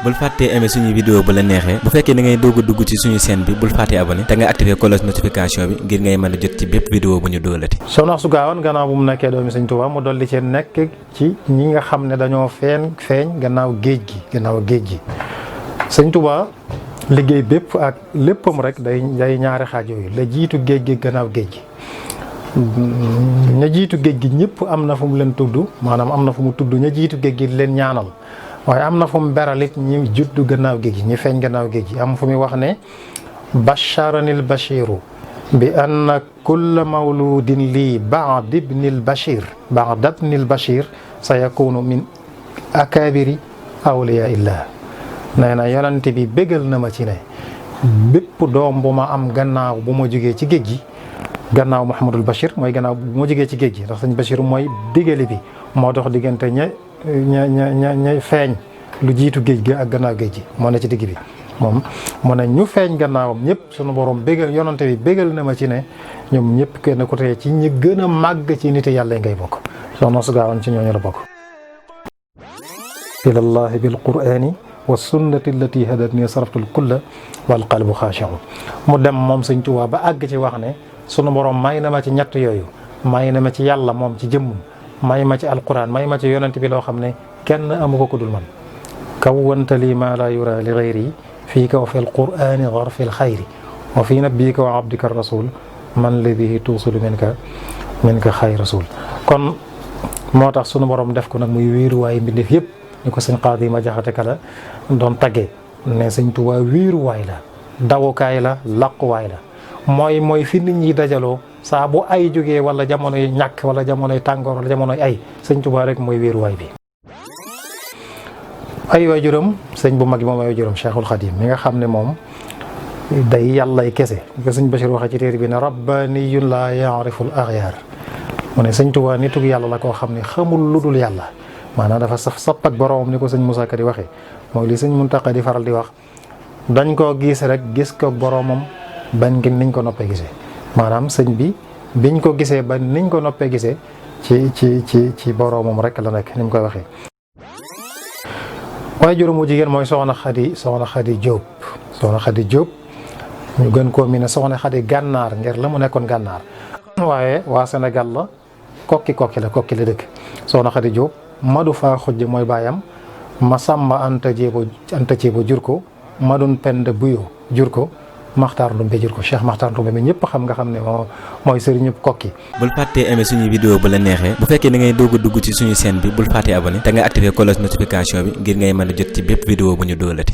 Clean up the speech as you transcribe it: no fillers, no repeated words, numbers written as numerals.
bul fàttee aimer suñu vidéo bu la neexee bu fekkee da ngay doog a dugg ci suñu chaîne bi bul fàttee abonné te nga activer cloche notification bi ngir ngay mën a jot ci bépp vidéo bu ñu doolati. Soxna Astou Gawane gannaaw bu mu nekkee doomi Sëñ Tuubaa mu dolli ci nekk ci ñi nga xam ne dañoo feeñ gannaaw géej gi Sëñ Tuubaa liggéey bépp ak léppam rek day ñaari xaaj yooyu la jiitu géej gi gannaaw géej gi. ña jiitu géej gi ñëpp am na fu mu leen tudd maanaam am na fu mu tudd ña jiitu géej gi leen ñaanal waaye am na fu mu beralit ñi juddu gannaaw géej gi ñi feeñ gannaaw géej gi am fu muy wax ne basharanil bashiru bi anna kulla mawludin lii ba'dibnil bashir sa yakunu min akabiri awliya illah nee na yonante bi bégal na ma ci ne bépp doom bu ma am gannaaw bu ma jógee ci géej gi gannaaw Mouhamadul Bachir mooy gannaaw bu ma jógee ci géej gi ndax sëñ Bachir mooy digale bi moo dox diggante ña feeñ lu jiitu géej gi ak gannaaw géej gi moo ne ci digg bi moom mu ne ñu feeñ gannaawam ñëpp sunu borom bégal yonante bi bégal na ma ci ne ñoom ñëpp kenn ku tey ci ñi gën a màgg ci nit yàlla ngay bokk Soxna Astou Gawane ci ñooñu la bokk. ilallahi bil qur'ani wa sunnati allati hadatni saraftul kulla wal qalbu xaashi'un mu dem moom Sëñ Tuubaa ba àgg ci wax ne sunu borom may na ma ci ñett yooyu may na ma ci yàlla moom ci jëmmum may ma ci alquran may ma ci yonent bi loo xam ne kenn amu ko ku dul man kawwanta li ma la yura li gayri fiika wa fi alqurani garfi alxayri wa fi nabiyika wa abdika rasul man li bihi tuusulu minka xay rasul kon moo tax sunu borom def ko nag muy wéeruwaay mbindeef yëpp ñu ko sëñ Xaadi ma jaxate kala doon taggee ne Sëñ Tuubaa wéeruwaay la dawukaay la laquwaay la mooy fi nit ñi dajaloo saa bu ay jógee wala jamonoy ñàkk wala jamonoy tàngoor wala jamonoy ay Sëñ Tuubaa rek mooy wéeruwaay bi. ay waajuram sëñ bu mag yi moom ay waajuram Cheikhul Khadim mi nga xam ne moom day yàllay kese ko sëñ Bachir waxee ci téere bi ne rabbaniyun la yaariful axyaar mu ne Sëñ Tuubaa nitug yàlla la koo xam ne xamul lu dul yàlla maanaam dafa sapp ak boromam ni ko sëñ Moussa Ka di waxee mooy li sëñ Muntaqa di faral di wax dañ koo gis rek gis ko boromam. bañ ngi niñ ko noppee gisee maanaam sëñ bi biñ ko gisee ba niñ ko noppee gisee ci boroomam rek la nekk ni mu koy waxee. waaye juróomu jigéen mooy soxna Xadi Jóob ñu gën koo miine soxna Xadi gànnaar ngir la mu nekkoon gànnaar waaye waa Sénégal la kokki la dëkk soxna Xadi Jóob madu faa xujj mooy baayam Masamba Anta Jeebo jur ko Madun Penda Buyo jur ko Maxtaar Ndumbe jur ko Cheikh Maxtaar Ndumbe mi ñëpp xam nga xam ne mooy sëriñu kokki. bul fàttee aimer suñu vidéo bu la neexee bu fekkee da ngay doog a dugg ci suñu chaîne bi bul fàttee abonné te nga activer cloche notification bi ngir ngay mën a jot ci bépp vidéo bu ñu doolati.